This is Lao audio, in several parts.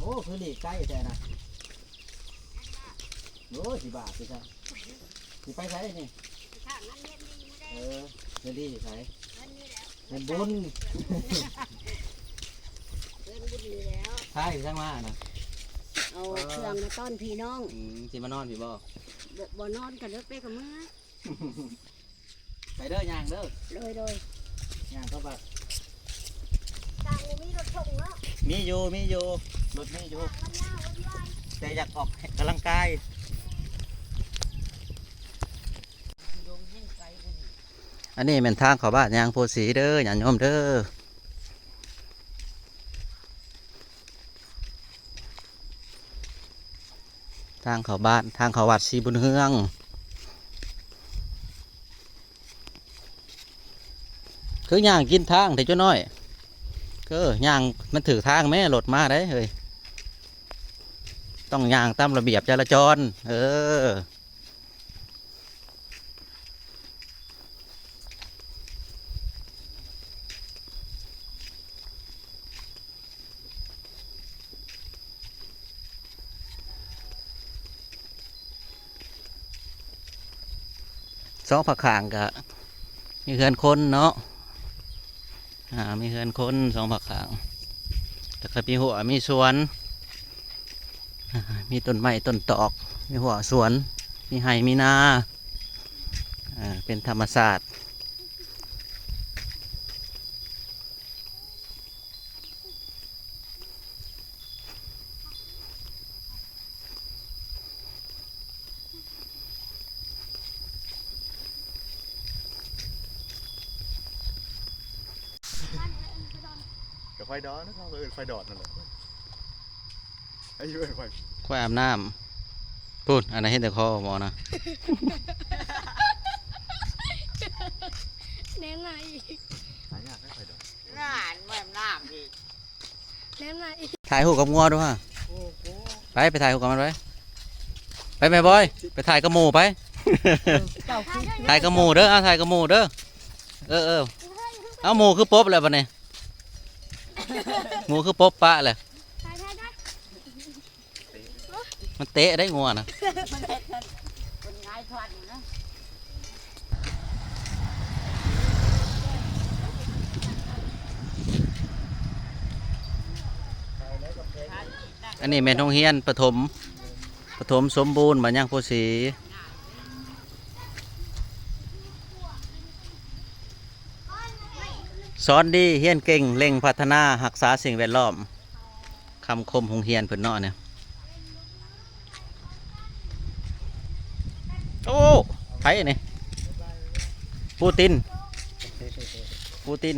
ໂອ້ ຄືຫຼີກໄກແທ້ນະ. ໂອ້ຍ ຊິບາດຊິຊະ ຊິໄປໃສນີ້? ເອີ ເຮືອນດີຢູ່ໃສ? ເຮືອນບຸນ ເຮືອນບຸນນີ້ແຫຼ້ວ ພາຢູ່ທາງມານະ ເອົາເຄື່ອງມາຕ້ອນພີ່ນ້ອງ. ອືມ ຊິມານອນພີ້ບໍ່? ບໍ່ ບໍ່ນອນ ກະເລີກໄປກະເມືອ. ໄປເດີ ຍ່າງເດີ. ໂດຍ ໂດຍ ຍ່າງເຂົ້າໄປ. ທາງບໍ່ມີລົດສົ່ງເນາະ? ມີຢູ່ ມີຢູ່ ລົດມີຢູ່ ແຕ່ຢາກອອກກຳລັງກາຍ. ອັນນີ້ແມ່ນທາງເຂົ້າບ້ານຍາງໂພສີເດີ ຍາດໂຍມເດີ. ທາງເຂົ້າບ້ານ ທາງເຂົ້າວັດສີບຸນເຮືອງ. ຄືຍ່າງກິນທາງແທ້ຈຸນ້ອຍ? ເອີ ຍ່າງມັນຖືກທາງແມ້ ລົດມາໄດ໋ເຮີ້ຍ. ຕ້ອງຍ່າງຕາມລະບຽບຈະລາຈອນ ເອີ. ສອງພາກຂ້າງກະມີເຮືອນຄົນເນາະ. ອ່າ ມີເຮືອນຄົນສອງພາກຂ້າງ ແລ້ວກະມີຮົ້ວ ມີສວນ ອ່າ ມີຕົ້ນໄມ້ຕົ້ນຕອກ ມີຮົ້ວສວນ ມີໄຮ່ມີນາ ເປັນທຳມະຊາດ. ກະຄວາຍດອນ ເຂົາເອີ້ນຄວາຍດອນນັ້ນແຫຼະ. ອາຍຸ ຄວາຍອາບນ້ຳ ພຸ້ນ ອັນນັ້ນເຫັນແຕ່ຄໍໝໍນະ. ແນມໜ້າອີກ ຫາຍາກໄດ໋ຄວາຍດອນ. ນັ້ນແມ່ນນ້ຳອີກ ແນມໜ້າອີກ. ຖ່າຍຮູບກັບງົວດູຫາ. ໂອ້ໂຫ ໄປ ໄປຖ່າຍຮູບກັບມັນໄປ. ໄປແມ່ບອຍ ໄປຖ່າຍກັບໝູ່ໄປ. ເອີ ຖ່າຍກັບໝູ່ເດີ ເອົາ ຖ່າຍກັບໝູ່ເດີ. ເອີ ເອີ ເອົາ ໝູ່ຄືປົບແລ້ວບັດນີ້ ໝູ່ຄືປົບປະແລ້ວ. ມັນເຕະໄດ້ງົວນະ. ອັນນີ້ແມ່ນໂຮງຮຽນປະຖົມ ປະຖົມສົມບູນ ບ້ານຍາງໂພສີ. ສອນດີ ຮຽນເກັ່ງ ເລັ່ງພັດທະນາ ຮັກສາສິ່ງແວດລ້ອມ. ຄຳຄົມໂຮງຮຽນເພິ່ນເນາະນີ້. ໂອ້ ໃຜນີ້? ປູຕິນ ປູຕິນ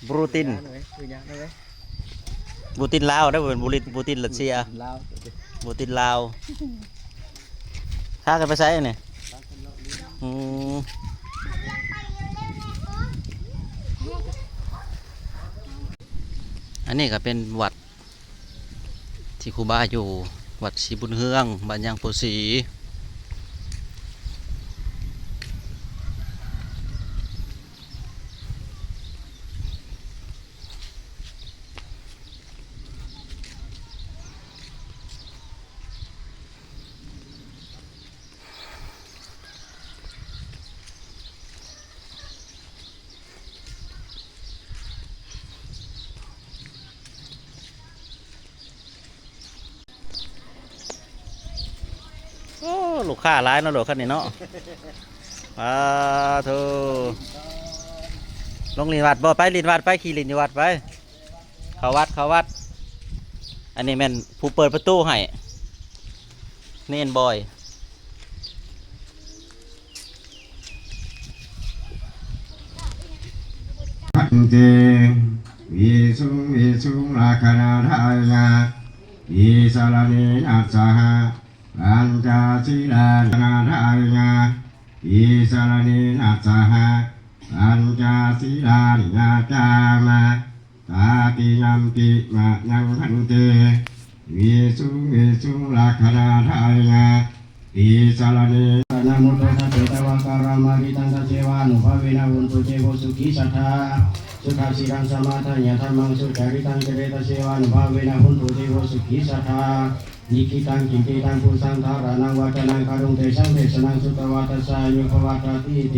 ບຣູຕິນ ບູຕິນລາວເດີ ເປັນບູຕິນຣັດເຊຍ ບູຕິນລາວ. ພາກັນໄປໃສນີ້? ອືມ ອັນນີ້ກະເປັນວັດ ທີ່ຄູບາຢູ່ ວັດສີບຸນເຮືອງ ບ້ານຍາງໂພສີ. ໂອ້ ລູກຄ້າຫຼາຍເນາະ ລົດຄັນນີ້ເນາະ. ສາທຸ ລົງຫຼິ້ນວັດບໍ່? ໄປຫຼິ້ນວັດໄປ ຂີ່ຫຼິ້ນຢູ່ວັດໄປ. ເຂົ້າວັດ ເຂົ້າວັດ. ອັນນີ້ແມ່ນຜູ້ເປີດປະຕູໃຫ້ ເນນບອຍ. ພັນເຕ ວິສຸງ ວິສຸງ ລັກຂະນາທາຍະ ຕິສະລະເນນະສະຫະ ປັນຈະສີລານາທາຍະ ຕິສະລະເນນະສະຫະ ປັນຈະສີລານະຈາມະ ຕາຕິຍຳປິມະຍັງ ພັນເຕ ວິສຸງ ວິສຸງ ລັກຂະນາທາຍະ ຕິສະລະເນ ນະໂມ ຕັດສະ ເປຕະວາ ກາຣາມາ ທິຕັງ ຕະເຊວານຸພາເວນະ ໂຫນຕຸ ເຕໂວ ສຸຂີ ສັດຖາ. ສຸຂາສິລັງສະມາທາຍະ ທຳມັງສຸຈາຣິຕັງຈະເຣຕະ ເຊວານຸພາເວນະ ໂຫນຕຸ ເທໂວ ສຸຂິ ສາທາ ນິກິຕັງ ກິນຕິຕັງ ປຸຊາທາຣະນັງ ວັດທະນັງ ຄາລຸງເຕຊັງ ເທສະນັງ ສຸຕະວາ ຕັດສະ ອາຍຸພະວັດຖະຕິ ເຕ